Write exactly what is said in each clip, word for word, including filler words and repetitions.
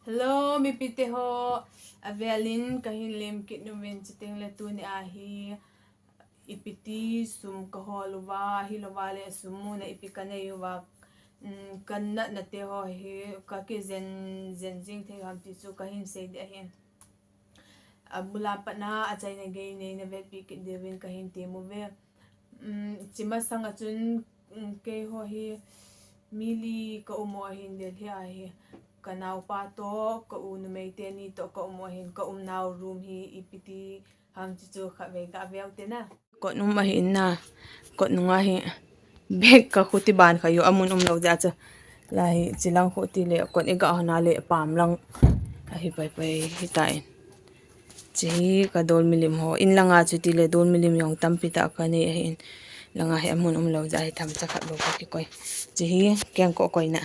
Hello, mipite ho. Avelin kahin lem kit uvin, chuteng le tuni ahi ipiti sum kahol uva, hilouva le sum muna ipi kanei uva. Um, kanatna te ho hi kakijen, jen jing thei ham ti chu kahin sei ding ahin. Abula patna achaina gei neina vetpi kit diuvin kahin tem uve. Um, chi masanga chun, um, keiho hi mi li ka um u ahin, Delhi a hi. Kanaopa toh, ka u numei teni toh ka um u ahin, ka umnau room hi ipiti ham ti chu khatvei gave ute na. Kot um ahin na, kot nunga hi bag ka khuti ban kha u amun umlou jeh a chu. Lai hi chilang khuti le kot iga hon a le pam lang ahi pai pai hitan. Chi hi ka dol milim ho, in langa chuti le dol milim jong tampi tah kanei ahin. Langa hi amun umlou jeh a hi themcha khat bou kakikoi. Chi hi kengkoh koina.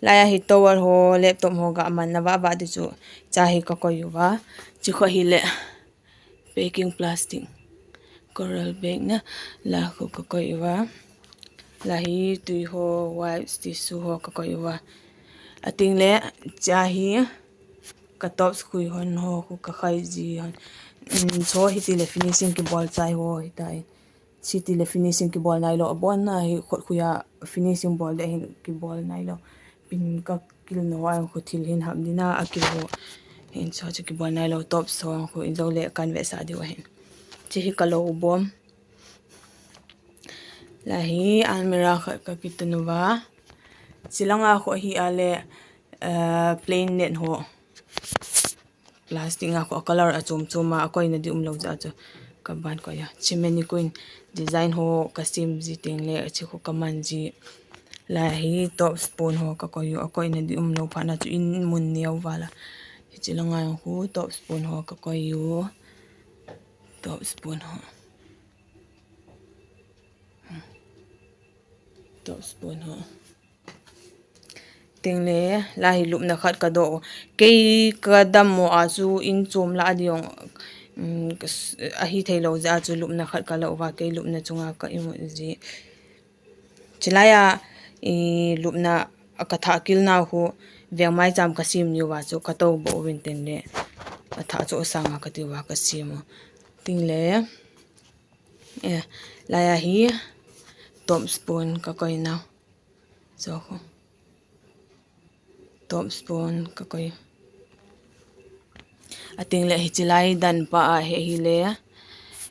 Lai a hi towel ho, laptop ho ga manna vah vah di chu, cha hi kakoi uva. Chi kho hi le packing plastic, coral bag na, la khu kakoi uva. La hi tui ho, wipes, tissue ho kakoi uva. Ateng le cha hi ka tops khui hon ho khu kakhai ji hon. Um, so hiti le finishing kibol chai ho hitai. Chiti le finishing kibol nailou, abon na hi khut khuia finishing bol ding ahin kibol nailou. Pin kakil nau a khu thil hin hap ding a akil ho. Hin so chu kibol nailou, tops ho khu in jou le kan vetsah diu ahin. Chi hi ka lou bom. Lai hi almirah khat kakitun uva. Chilanga khu hi a le, eh, plain net ho. Plastic nga khu a color achom chom a, akoina di umlou jeh a chu kaban koi a. Chi mannequin design ho kasem ji teng le, chi khu kaman ji. Lai hi tops pon ho kakoi u, akoina di umlou phat na chu in mun neo val a. Hichi langa jong khu tops pon ho kakoi u. Tops pon ho. Tops pon ho. Teng le, lai hi lupna khat kadoh u. Kei kadam mo a chu in chom lah a di jong, um, kas-, ahi theilou jeh a chu lupna khat kala uva, kei lupna chunga ka imut ji. Chilai a, i, lupna a kathah kil nau khu, veng maicham kasem ni uva chu katou bou uvin teng le. Athah chu sanga kati uva kasem u. Teng le, eh, lai a hi tops pon kakoi nau. So, tops pon kakoi. Ateng le hichi lai dan pa a hi, hi le,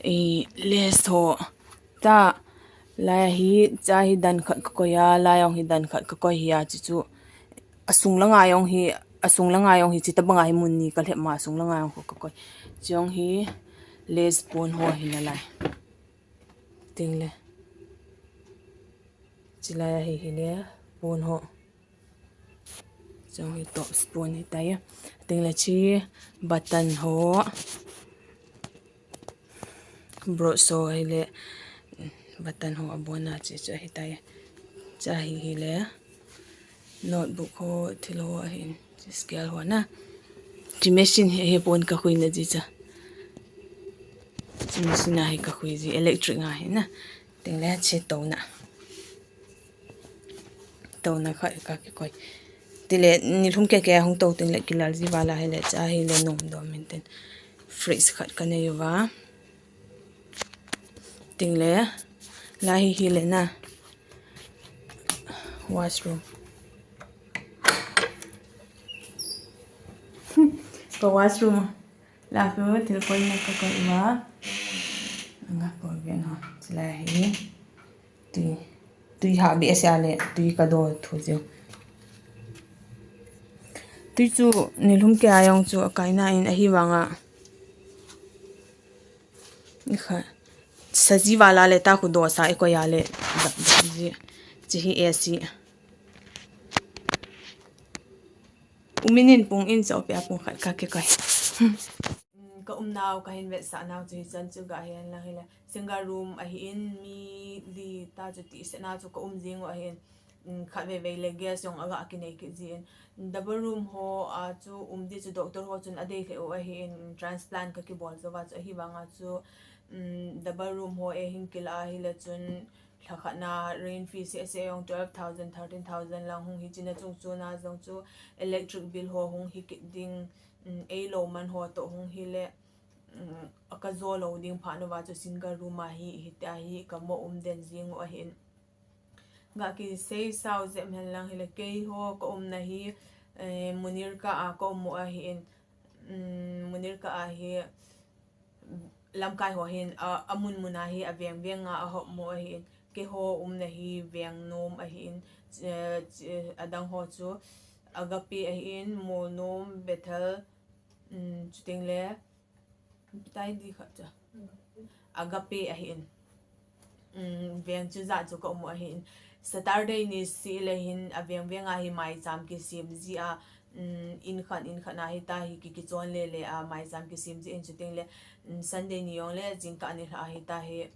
i, lace ho. Ta, lai hi, cha hi dan khat kakoi a, lai jong hi dan khat kakoi hi a, chi chu. Asung langa jong hi, asung langa jong hi, chi tabanga hi mun ni kalhep ma, asung langa jong khu kakoi. Chi jong hi, lace pon ho hi nalai. Teng le. Chilai a hi hi le, pon ho. Chong hi tops pon hitai. Teng le chi button ho. Brooch ho hi le, button ho abon a chi chu hitai. Cha hi hi le. Notebook ho, thil ho ahin, chi scale ho na. Chi machine hi, hi pon kakhuina ji cha. Chi machine a hi kakhui ji, electric a hi na. Teng le chi touna. Touna khat kakikoi. Tile, nilhum keke hung tou teng le kilal ji vala hi le cha hi le nom dom min ten. Fridge khat kanei uva. Teng le, la hi hi le na. Washroom. Ka washroom. La khu thil koina kakoi uva. Anga ko ven ho. Chila hi. Tui. Tui ha behseh a le. Tui kado thu jeng. Tui chu nilhum kei a jong chu akaina in ahivanga. Kha. Saji vala le ta khu dosa ikoi a le. Dap, dap ji. Chi hi A C. Umin in pung in cho pia pung khat kakikoi. Mm, ka umnau, kahin vetsah nau chu hichan chu ga hihen lang hile. Single room ahin mi li ta chu tihsetna chu ka um jing u ahin. Mm, khatvei vei le gas jong aga kinei kit jin. Double room ho a chu um di chu doctor ho chun adei lheh u ahin, transplant kakibol jou va chu ahivanga chu, mm, double room ho eihin kila ahile chun lhakhatna rent fee seh seh jong twelve thousand, thirteen thousand lang hung hi, chuna chung chuna jong chu electric bill ho hung hi kit ding, um, eilou man ho toh hung hi le, um, ka jo lou ding phat uva chu single room a hi, hitia hi ka mo um den jing u ahin. Ga kisei sao jep hen lang hile, keiho ka umna hi, eh, Munirka a ka um u ahin, um, Munirka a hi, lamkai ho hin, a, amun mun a hi, aveng veng a ahop mu ahin. Keiho umna hi Vengnom ahin, eh, eh, adang ho chu Agape ahin, Molnom, Bethel, um, chuteng le, tai di khat cha. Agape ahin. Um, veng chu ja chu ka um u ahin. Saturday ni seh le hin aveng veng a hi maicham kisem ji a, um, in khat in khat a hi ta hi ki, kichon le le a maicham kisem ji in, chuteng le, um, Sunday ni jong le jingkah ni lha a hi ta hi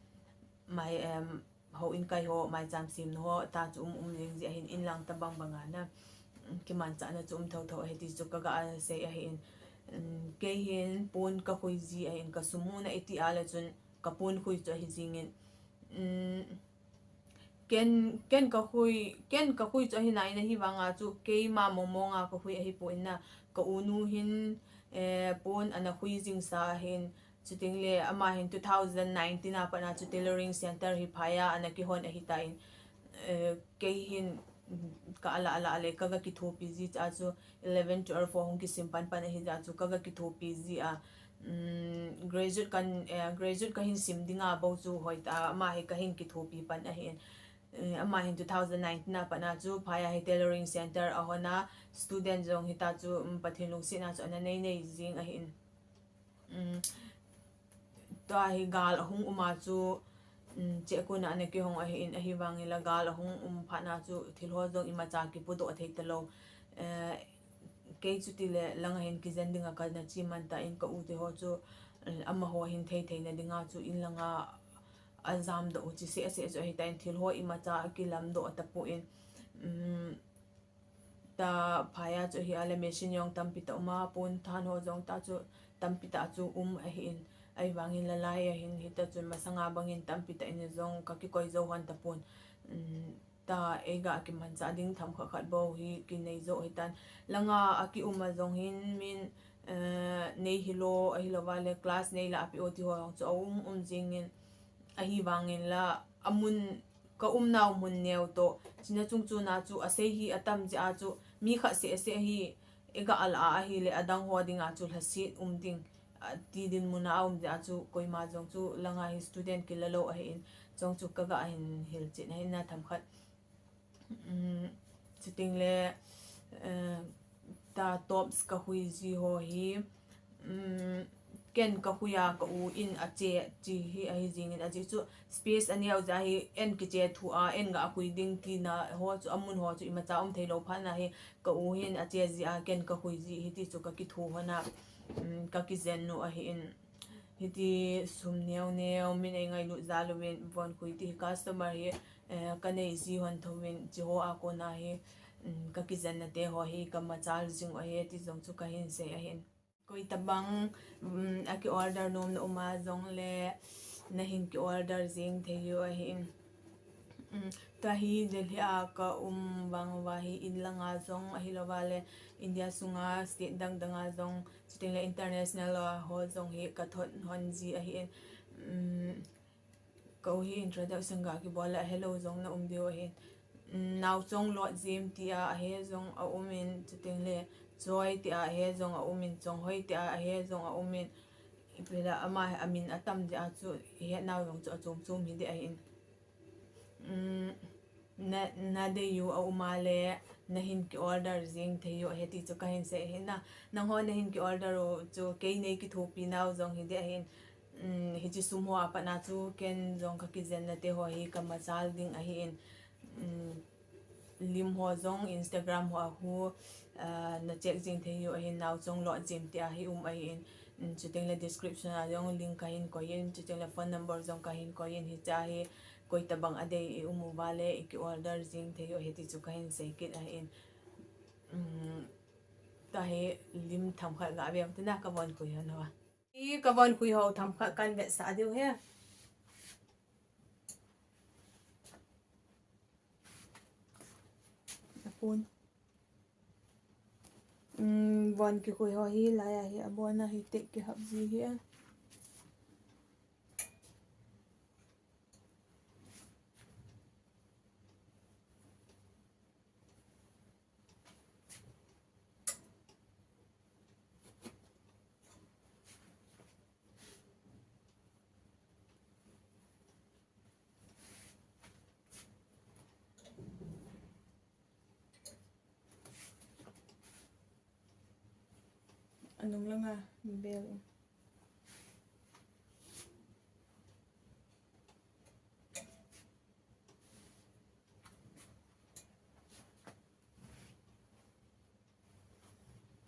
mai, um, houin kai ho maicham sem na ho ta chu um um jing ji ahin, in lang tabang bang a na, um, kimanchahna chu um tho tho ahi ti chu ka ga sei ahin. Um, kei hin pon ka khui ji ahin, ka sum muna iti a le chun ka pon khui chu ahi jingin. Um, ken, ken ka khui, ken ka khui chu ahi nai na, hi vang a chu keima mong mong a ka khui ahi poi na, ka u nu hin, eh, pon ana khui jing sa ahin, chuteng le ama hin two thousand nineteen a pat a chu tailoring center hi phai a ana kihon ahi ta in, eh, kei hin ka ala ala le ka ga kithopi ji cha chu eleven, twelve ho hung kisim pan pan ahi ja chu ka ga kithopi ji a, um, graduate kan, eh, graduate ka hin sim ding a bou chu hoi ta, ama hi ka hin kithopi pan ahin. Eh, ama hin two thousand nineteen a pat a chu phai a hi tailoring center ahon a, student jong hi ta chu, um, Pathen lungsetna chu ana nei nei jing ahin. Um, tua hi gal ahung um a chu, um, chekun a ana kihong ahin, ahi vang in la gal ahung um phat na chu thil ho jong imacha kipodoh thei ta lou. Eh, kei chuti le lang a hin kijen ding a ka na chi man ta in, ka u te ho chu, um, amaho hin thei thei na ding a chu in lang a ajam doh u chi seh seh chu ahi ta in, thil ho imacha akilam doh ta poi in, um, ta phai a chu hi a le machine jong tampi ta um a, pon than ho jong ta chu tampi ta chu um ahin, ahi vang in la lai a hin hi ta chun masang a bang in tampi ta in jong ka kikoi jou hon ta pon. Um, ta ei ga kimanchah ding themkhat khat bou hi kinei jou hi tan. Lang a aki um a jong hin min, eh, nei hi lou, ahi lou va le class nei la a pi o ti ho jong chu a um um jing in, ahi vang in la amun ka um nau mun neo toh, chuna chung chuna chu asei hi atam jeh a chu mi khat seh seh hi ei ga al a ahi le adang ho ding a chu lhaset um ding, a, ti dinmun a um jeh a chu koima jong chu lang a hi student kila lou ahin, jong chu ka ga hin hilchen ahin na themkhat. Um, chuteng le, eh, ta tops ka khui ji ho hi, um, ken ka khui a ka u in ache chi hi ahi jing in, ajeh chu space aneo jeh a hi en kiche thu a en ga khui ding tina ho chu amun ho chu imacha um thei lou phat na hi ka u hin ache ji a ken ka khui ji hi ti chu ka kithu hon a, um, ka kijen u ahin. Hiti sum neo neo min ei ngailut jal uvin von khui ti hi customer hi, eh, ka nei ji hon tho in chi ho a kon a hi, um, ka kijen na te ho hi ka machal jing u ahi ti jong chu ka hin sei ahin. Koi tabang, um, aki order nom na um a jong le na hin ki order jing thei u ahin. Um, ta hi Delhi a ka um vang uva hi in lang a jong ahi lou va le India sunga state dang dang a jong, chuteng le international a ho jong hi ka thot hon ji ahin. Um, ka u hi introduction ga kibol a hello jong na um diu ahin. Um, Naochong Lotjem ti a ahe jong a um in, chuteng le Joy ti a ahe jong a um in, Chonghoi ti a ahe jong a um in. Ipi la ama amin atam jeh a chu ihet nau jong chu achom chom hi ding ahin. Um, na, na dei u a um a le, na hin ki order jing thei u ahi ti chu ka hin sei ahin na. Nangho na hin ki order u chu kei nei kithopi nau jong hi ding ahin. Um, hiche sum ho a pat na chu ken jong ka kijen na te ho hi ka machal ding ahin. Um, lim ho jong Instagram ho a hu, ah, na check jing thei u ahin, Naochong Lotjem ti a hi um ahin. Um, chuteng le description a jong link ka hin koi in, chuteng le phone number jong ka hin koi in, hiche a hi koi tabang a dei i um uva le i ki order jing thei u ahi ti chu ka hin sei kit ahin. Um, ta hi lim themkhat ga ve u te na ka von khui hon ho. I ka von khui ho themkhat kan vetsah diu ahi. pon. Um, von kikhui ho hi lai a hi abon a hi teh kihap ji hi. Anung langa bel in.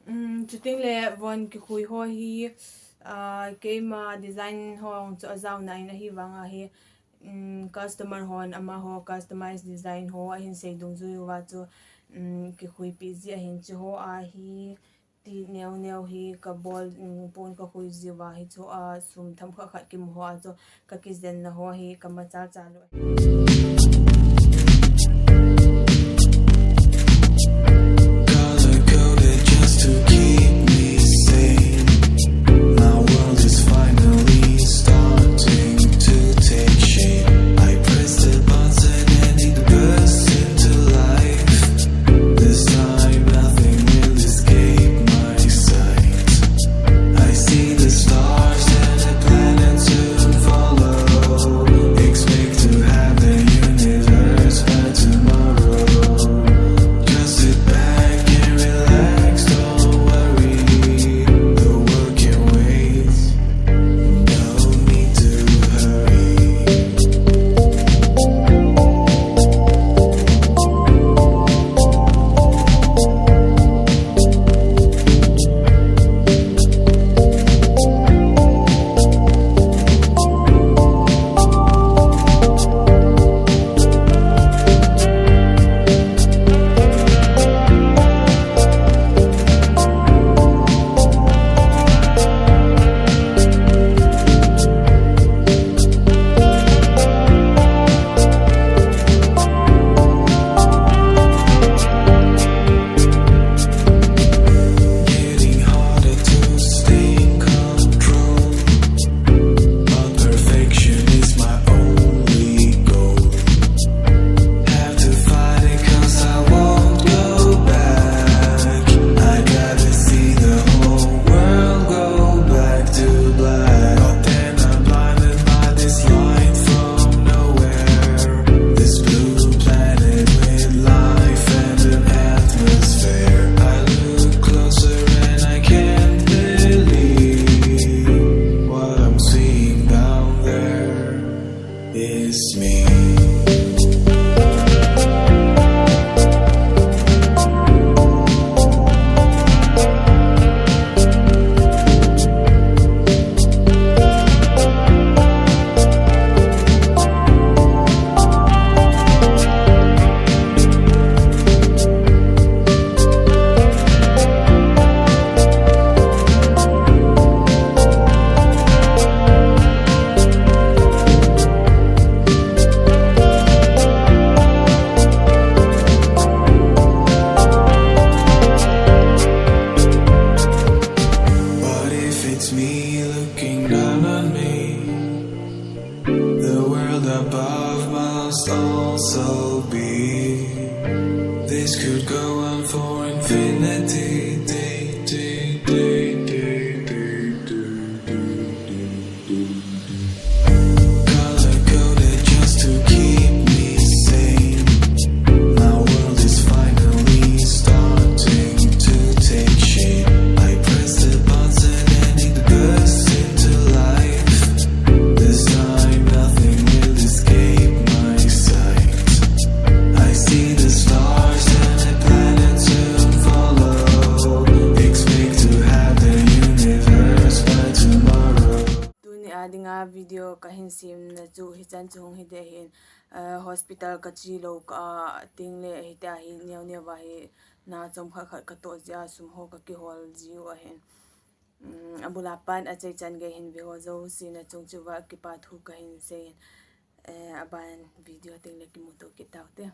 Um, chuting le von kikhui ho hi, ah, keima design ho chu ajaona in ahi vang ahi, um, customer hon amaho customize design ho ahin sei dungjui uva chu, um, kikhuipi ji ahin chu ho ahi. Ti neo neo hi kabol, um, pon kakhui ji uva hi chu a sum themkhat khat kimu ho a chu kakijenna ho hi kamachal chal u. Color coded just to keep me sane. My world is finally starting to take shape. I press the button and it bursts into life. This time nothing will escape my sight. I see the stars and the planets soon follow. Expect to have the universe by tomorrow. Just sit back and relax, don't worry. The world can wait. No need to hurry. Getting harder to stay in control, but perfection is my only goal. Have to fight it 'cause I won't go back. I'd rather see the whole world go back to black. But then I'm blinded by this light from nowhere. This blue planet with life and an atmosphere. I look closer and I can't believe what I'm seeing down there is me. But if it's me looking down on me, the world above must also be. This could go on for infinity. Color coded just to keep me sane. My world is finally starting to take shape. I press the button and it bursts into life. This time nothing will escape my sight. I see the stars and the planets soon follow. Expect to have the universe by tomorrow. Tuni a dinga video kahin semna chu hichan chu hung hiding ahin, eh, hospital kache lou kah a teng le hitia hi neo neo va hi na chomkhat khat katoh jeh a sum ho kakihol jiu ahin. Um, abul a pat achaichan gei hin ve ho jouse na chung cheh uva kipa thu kahin seiyin, eh, aban video teng le kimuto kit taute.